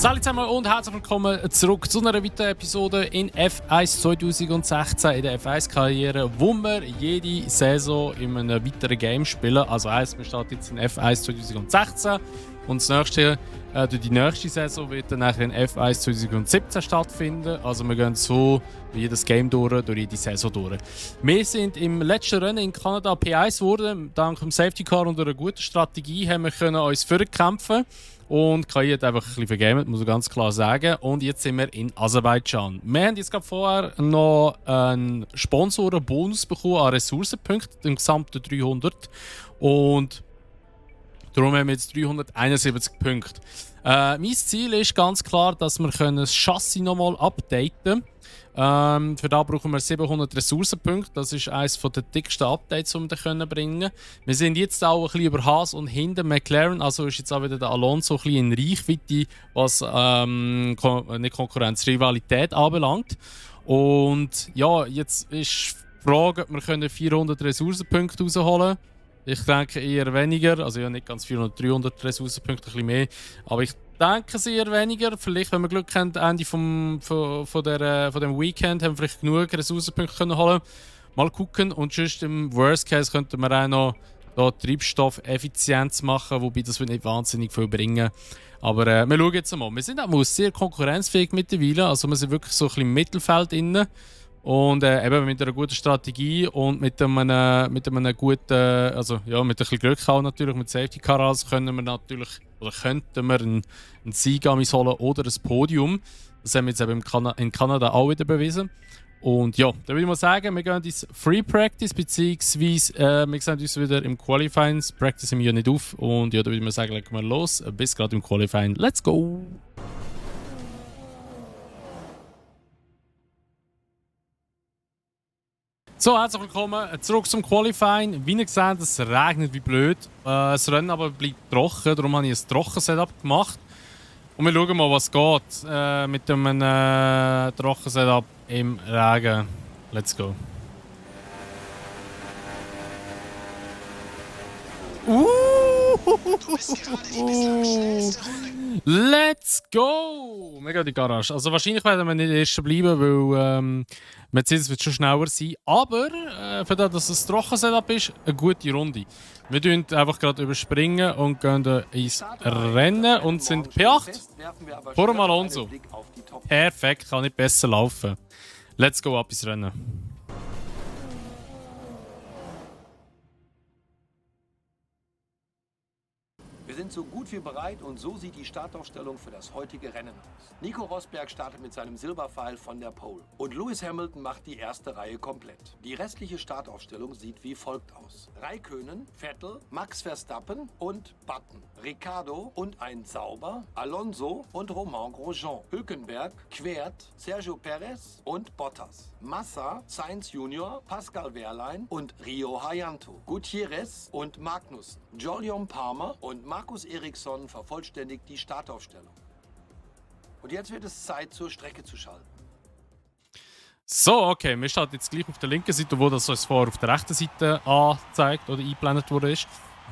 Salut zusammen und herzlich willkommen zurück zu einer weiteren Episode in F1 2016 in der F1-Karriere, wo wir jede Saison in einem weiteren Game spielen. Also heisst, wir starten jetzt in F1 2016 und die nächste Saison wird dann nachher in F1 2017 stattfinden. Also wir gehen so durch jedes Game durch jede Saison durch. Wir sind im letzten Rennen in Kanada P1 geworden. Dank dem Safety Car und einer guten Strategie haben wir können uns vorkämpfen. Und KI hat einfach ein bisschen vergamet, muss ich ganz klar sagen. Und jetzt sind wir in Aserbaidschan. Wir haben jetzt gerade vorher noch einen Sponsorenbonus bekommen an Ressourcenpunkten, im gesamten 300. Und darum haben wir jetzt 371 Punkte. Mein Ziel ist ganz klar, dass wir das Chassis nochmal updaten können. Für das brauchen wir 700 Ressourcenpunkte. Das ist eines der dicksten Updates, die wir bringen können. Wir sind jetzt auch ein bisschen über Haas und hinter McLaren. Also ist jetzt auch wieder der Alonso ein bisschen in Reichweite, was nicht Konkurrenz, Rivalität anbelangt. Und ja, jetzt ist die Frage, ob wir 400 Ressourcenpunkte rausholen können. Ich denke eher weniger. Also ja, nicht ganz 400, 300 Ressourcenpunkte, ein bisschen mehr. Aber ich denke eher weniger. Vielleicht, wenn wir Glück haben, Ende von dem Weekend haben wir vielleicht genug Ressourcenpunkte können holen. Mal gucken. Und sonst im Worst Case könnten wir auch noch da Treibstoffeffizienz machen, wobei das wird nicht wahnsinnig viel bringen. Aber wir schauen jetzt mal. Wir sind auch sehr konkurrenzfähig mittlerweile. Also wir sind wirklich so ein bisschen im Mittelfeld drin. Und eben mit einer guten Strategie und mit einem guten, also ja, mit ein bisschen Glück auch natürlich, mit Safety Car, also könnten wir einen Sieg holen oder ein Podium. Das haben wir jetzt eben in Kanada auch wieder bewiesen. Und ja, da würde ich mal sagen, wir gehen ins Free Practice, beziehungsweise wir sehen uns wieder im Qualifying. Das Practice haben wir ja nicht auf. Und ja, da würde ich mal sagen, legen wir los. Bis gerade im Qualifying. Let's go! So, herzlich willkommen zurück zum Qualifying. Wie ihr seht, es regnet wie blöd. Das Rennen aber bleibt trocken, darum habe ich ein Trocken-Setup gemacht. Und wir schauen mal, was geht mit einem Trocken-Setup im Regen. Let's go. Let's go! Mega die Garage. Also wahrscheinlich werden wir nicht erst bleiben, weil Mercedes wird schon schneller sein. Aber für das, dass es ein Trocken-Setup ist, eine gute Runde. Wir tun einfach gerade überspringen und gehen ins Rennen und sind P8 vor dem Alonso. Perfekt, kann nicht besser laufen. Let's go, ab ins Rennen. Wir sind so gut wie bereit und so sieht die Startaufstellung für das heutige Rennen aus. Nico Rosberg startet mit seinem Silberpfeil von der Pole und Lewis Hamilton macht die erste Reihe komplett. Die restliche Startaufstellung sieht wie folgt aus. Räikkönen, Vettel, Max Verstappen und Button, Ricciardo und ein Sauber, Alonso und Romain Grosjean, Hülkenberg, Quert, Sergio Perez und Bottas, Massa, Sainz Junior, Pascal Wehrlein und Rio Hayanto, Gutierrez und Magnussen, Jolyon Palmer und Markus Eriksson vervollständigt die Startaufstellung. Und jetzt wird es Zeit, zur Strecke zu schalten. So, okay, wir starten jetzt gleich auf der linken Seite, wo das uns vorher auf der rechten Seite angezeigt oder eingeblendet wurde.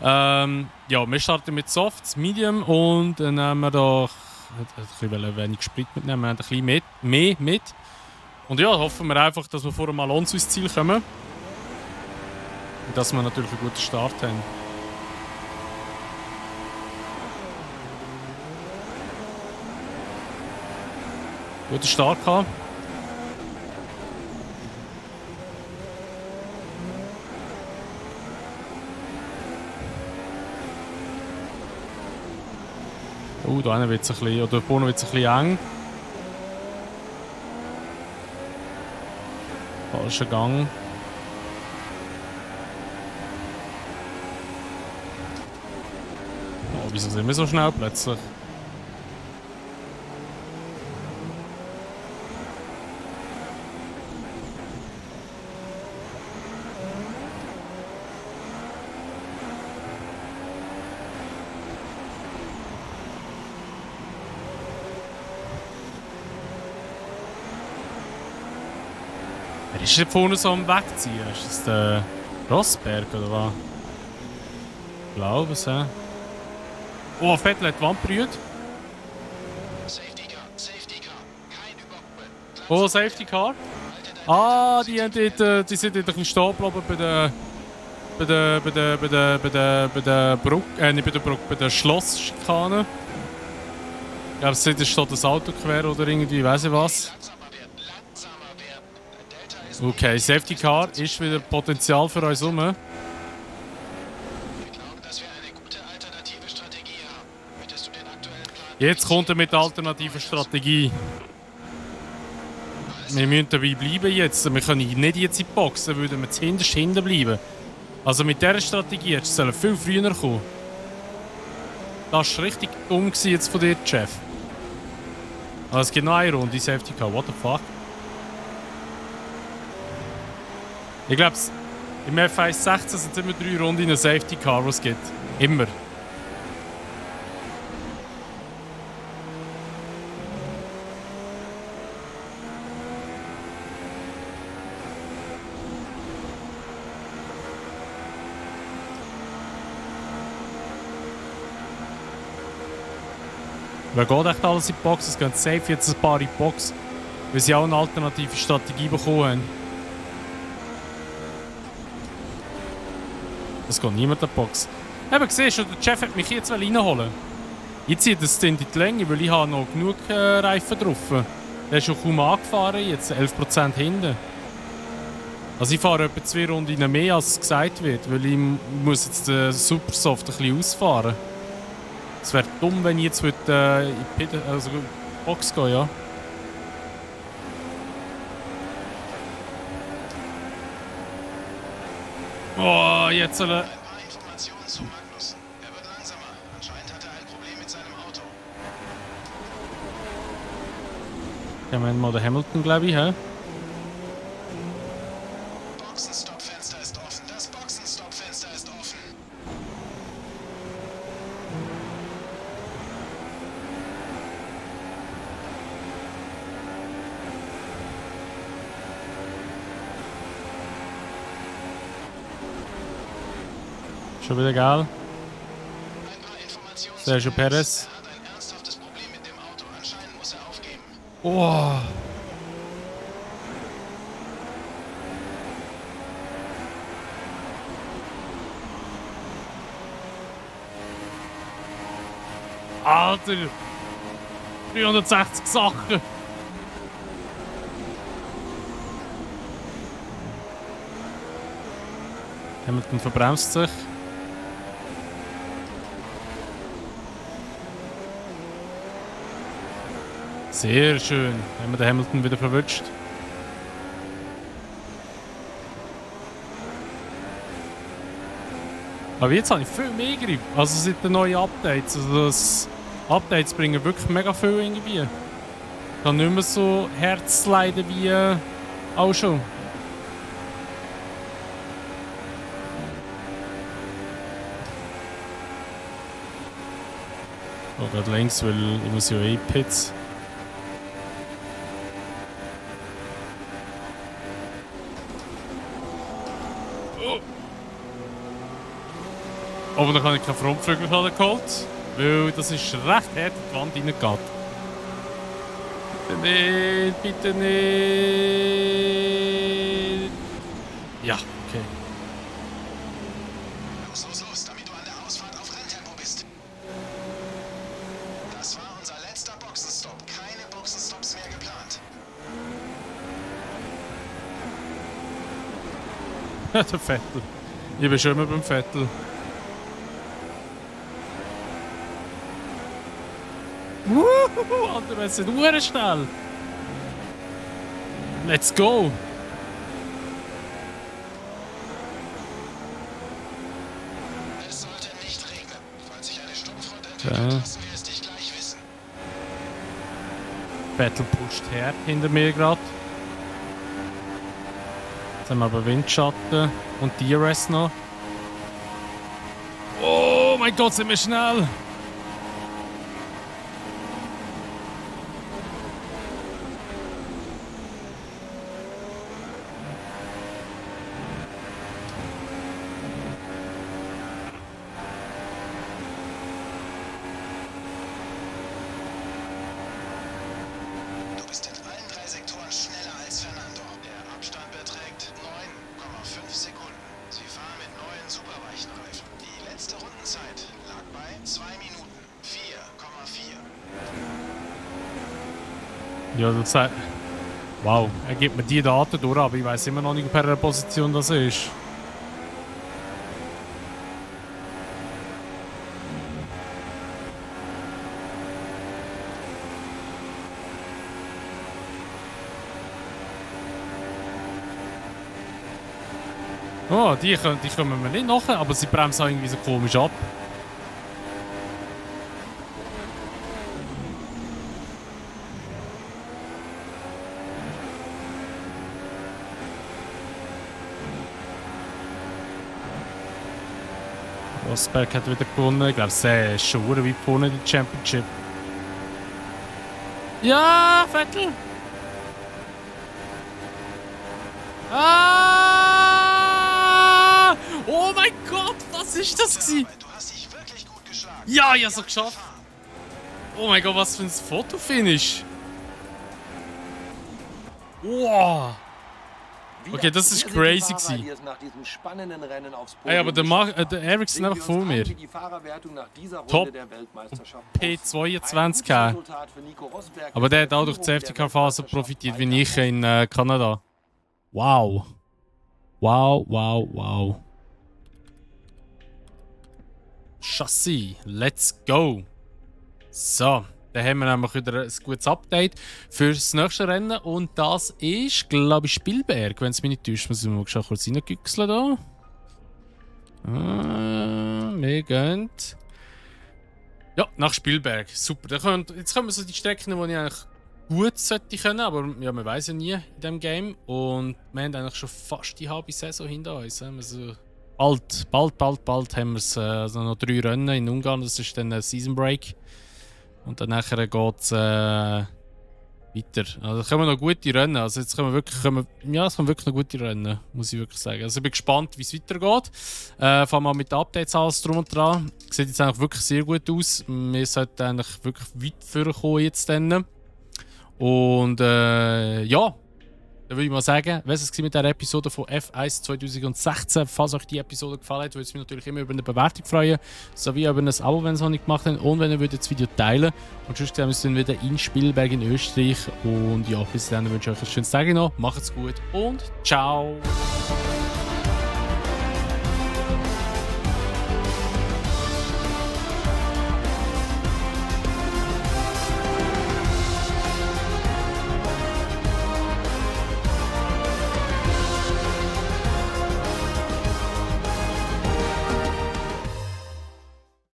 Ja, wir starten mit Softs, Medium und dann nehmen wir da ein wenig Sprit mitnehmen, wir haben ein bisschen mehr mit. Und ja, hoffen wir einfach, dass wir vor dem Alonso ins Ziel kommen. Und dass wir natürlich einen guten Start haben. Guten Start gehabt. Da hinten wird es ein bisschen, oder vorne wird es ein bisschen eng. Falscher Gang. Oh, wieso sind wir so schnell plötzlich? Wer ist denn vorne so am Wegziehen? Ist das der Rosberg oder was? Ich glaube es, ja. Oh, Vettel hat die Wand berührt. Oh, Safety Car. Ah, die sind dort ein bisschen stehen geblieben bei der Brücke, nicht bei der Brücke, bei der Schlossschikane. Ich glaube, es steht das Auto quer oder irgendwie, weiss ich was. Okay, Safety Car ist wieder Potenzial für uns rum. Jetzt kommt er mit der alternativen Strategie. Wir müssen dabei bleiben jetzt. Wir können nicht jetzt in die Box, dann würden wir zuhinterst hinten bleiben. Also mit dieser Strategie hättest du viel früher kommen. Das war richtig dumm jetzt von dir, Chef. Aber es gibt noch eine Runde, Safety Car. What the fuck? Ich glaube, im F1 16 sind es immer 3 Runden in einer Safety Car, die es gibt. Immer. Wer geht echt alles in die Box? Es gehen safe jetzt ein paar in die Box, weil sie auch eine alternative Strategie bekommen haben. Es geht niemand in die Box. Eben, siehst du, der Chef hat mich jetzt reinholen. Ich ziehe das in die Länge, weil ich habe noch genug Reifen drauf. Der ist schon kaum angefahren, jetzt 11% hinten. Also ich fahre etwa 2 Runden mehr, als gesagt wird, weil ich muss jetzt den Supersoft ein bisschen ausfahren. Es wäre dumm, wenn ich jetzt in die Box gehe, ja. Oh, jetzt soll er... Informationen zu Magnus. Er wird langsamer. Anscheinend hat er ein Problem mit seinem Auto. Ja, wir haben mal den Hamilton, glaube ich, hä? Boxenstoppfenster ist offen. Das Boxenstoppfenster ist offen. Schon wieder geil. Ein paar Informationen zu Sergio Magnus. Perez. Er hat ein ernsthaftes Problem mit dem Auto. Anscheinend muss er aufgeben. Oh. Alter! 360 Sachen! Hamilton verbremst sich. Sehr schön. Haben wir den Hamilton wieder verwünscht. Aber jetzt habe ich viel mehr Grip. Also seit den neuen Updates. Also das Updates bringen wirklich mega viel irgendwie. Ich kann nicht mehr so Herzleiden wie auch schon. Oh, gerade links, weil ich muss ja eh Pits. Oh. Aber dann habe ich keinen Frontflügel geholt, weil das ist recht hart in die Wand reingegangen. Bitte nicht, bitte nicht. Ja, okay. Los, los, los, damit du an der Ausfahrt auf Renntempo bist. Das war unser letzter Boxenstopp. Keine Boxenstops mehr geplant. Der Vettel. Ich bin schon immer beim Vettel. Alter, wir sind schnell. Let's go. Es sollte nicht regnen. Falls sich eine Sturmfront Ja. entwickelt, lassen wir es dich gleich wissen. Vettel pusht her hinter mir gerade. Jetzt haben wir aber Windschatten und DRS noch. Oh mein Gott, sind wir schnell! Du bist in allen 3 Sektoren weichen Reifen. Die letzte Rundenzeit lag bei 2 Minuten 4,4. Ja, das sagt. Wow, er gibt mir die Daten durch, aber ich weiß immer noch nicht, per welcher Position das ist. Oh, die kommen wir nicht nachher, aber sie bremsen auch irgendwie so komisch ab. Rosberg hat wieder gewonnen. Ich glaube, er ist schon weit vorne in die Championship. Ja, Vettel! Ah! Oh mein Gott, was ist das gewesen? Du hast dich wirklich gut geschlagen. Ja, ich habe es geschafft. Oh mein Gott, was für ein Fotofinish. Wow. Okay, das ist crazy gewesen. Ey, aber der Ericsson einfach vor mir. Top P22 gehabt. Aber der hat auch durch die Safety Car Phase profitiert, wie ich in Kanada. Wow. Wow, wow, wow. Chassis, let's go. So. Dann haben wir nämlich wieder ein gutes Update für das nächste Rennen. Und das ist, glaube ich, Spielberg. Wenn es mich nicht täuscht, muss ich mal kurz reingüchseln da. Wir gehen. Ja, nach Spielberg. Super. Jetzt kommen wir so die Strecken, die ich eigentlich gut sollte können, aber ja, man weiß ja nie in diesem Game. Und wir haben eigentlich schon fast die halbe Saison hinter uns. Also bald haben wir es. Also noch 3 Rennen in Ungarn. Das ist dann ein Season Break. Und dann nachher geht es weiter. Also kommen noch gute Rennen. Also jetzt es kommen wirklich noch gute Rennen, muss ich wirklich sagen. Also ich bin gespannt, wie es weitergeht. Fangen wir mit den Updates alles drum und dran. Sieht jetzt eigentlich wirklich sehr gut aus. Wir sollten eigentlich wirklich weit vorkommen jetzt dann. Und ja. Dann würde ich mal sagen, was es mit dieser Episode von F1 2016. Falls euch die Episode gefallen hat, würde es mich natürlich immer über eine Bewertung freuen. Sowie über ein Abo, wenn ihr es noch nicht gemacht habt. Und wenn ihr das Video teilen würdet. Und sonst sehen wir uns dann wieder in Spielberg in Österreich. Und ja, bis dann wünsche ich euch ein schönes Tag noch. Macht's gut und ciao!